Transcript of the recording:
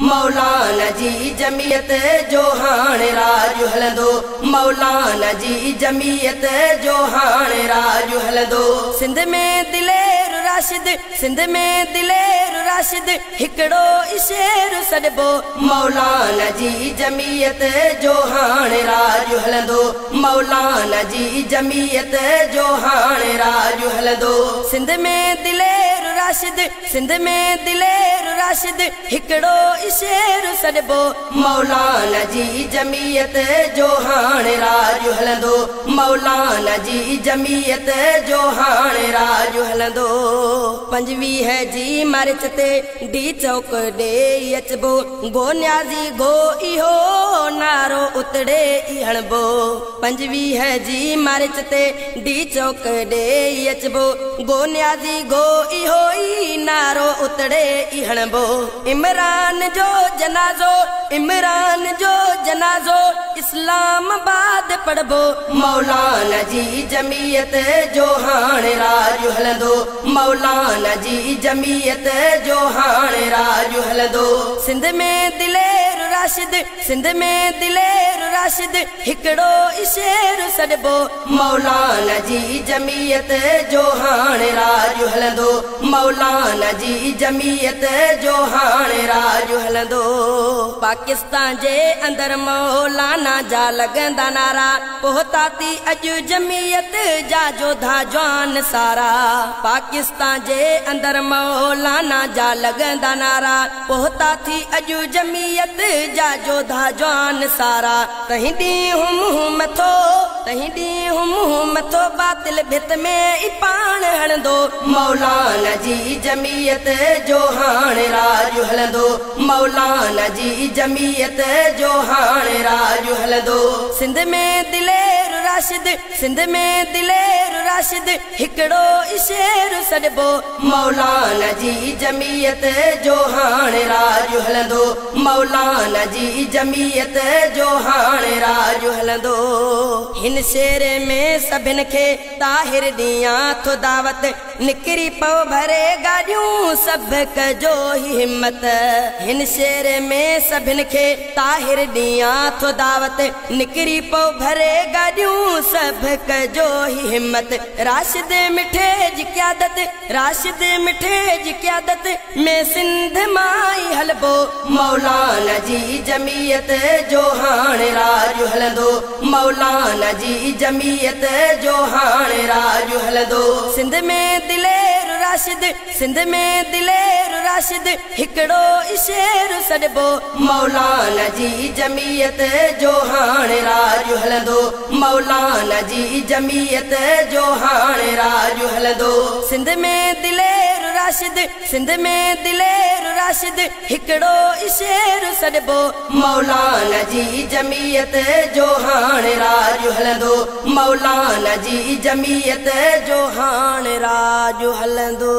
मौलाना जी जमीयत जो हाणे राज हलंदो, मौलाना जी जमीयत जो हाणे राज हलंदो। सिंध में दिलेर राशिद, सिंध में दिलेर राशिद, हिकिड़ो ई शेर सॾिबो। मौलाना जी जमीयत जो हाणे राज हलंदो, मौलाना जी जमीयत जो हाणे राज हलंदो। सिंध में दिलेर राशिद, सिंध में दिलेर राशिद, हिकिड़ो ई शेर सॾिबो। मौलाना जी जमीयत जो हाणे राज हलंदो, मौलाना जी जमीयत जो हाणे राज हलंदो। 25 जी मार्च ते डी चौक ॾे अचिबो, गो न्याज़ी गो इहो नारो उतड़े ई हणबो। 25 जी मार्च ते डी चौक ॾे अचिबो, गो न्याज़ी गो इहो ई नारो उतड़े ई हणबो। इमरान जो जनाज़ो, इमरान जो जनाज़ो इस्लामाबाद पढ़बो। मौलाना जी जमीयत जो हाणे राज हलंदो, मौलाना जी जमीयत जो हाणे राज हलंदो। सिंध में दिलेर राशिद, सिंध में दिलेर राशिद, हिकिड़ो ई शेर सॾिबो। मौलाना जी जमीयत जो हाणे राज हलंदो, मौलाना जी जमीयत जो हाणे राज हलंदो। पाकिस्तान जे अंदर मौलाना जा लॻंदा नारा, पहुता थी अॼु जमीयत जा जोधा जवान सारा। पाकिस्तान जे अंदर मौलाना जा लॻंदा नारा, पहुता थी अॼु जमीयत जा जोधा जवान सारा। तहीं ॾींहुं मुंहुं मथो, तहीं ॾींहुं मुंहुं मथो, बातिल भित में ई पाण हणंदो। मौलाना जी जमीयत जो हाणे राज हलंदो, मौलाना जी जमीयत जो हाणे राज हलंदो। सिंध में दिलेर राशिद, सिंध में दिलेर राशिद, हिकिड़ो ई शेर सॾिबो। मौलाना जी जमीयत जो हाणे राज हलंदो, मौलाना जी जमीयत जो हाणे राज हलंदो। हिन शेर में सभिनि खे ताहिर ॾियां थो दावत, निकिरी पओ भरे गाॾियूं सभु कजो ही हिम्मत। हिन शेर में सभिनि खे ताहिर ॾियां थो दावत, निकिरी पओ भरे गाॾियूं सभु कजो ही हिम्मत। राशिद मिठे जी क़यादत, राशिद मिठे जी क़यादत में सिंध मां ई हलबो। मौलाना जी जमीयत जो हाणे राज हलंदो, मौलाना जी जमीयत जो हाणे राज हलंदो। सिंध में दिलेर राशिद, सिंध में दिलेर राशिद, हिकिड़ो ई शेर सॾिबो। मौलाना जी जमीयत जो हाणे राज हलंदो, मौलाना जी जमीयत जो हाणे राज हलंदो। सिंध में दिलेर राशिद, सिंध में दिलेर राशिद, हिकिड़ो ई शेर सॾिबो। मौलाना जी जमीयत जो हाणे राज हलंदो, मौलाना जी जमीयत जो हाणे राज हलंदो।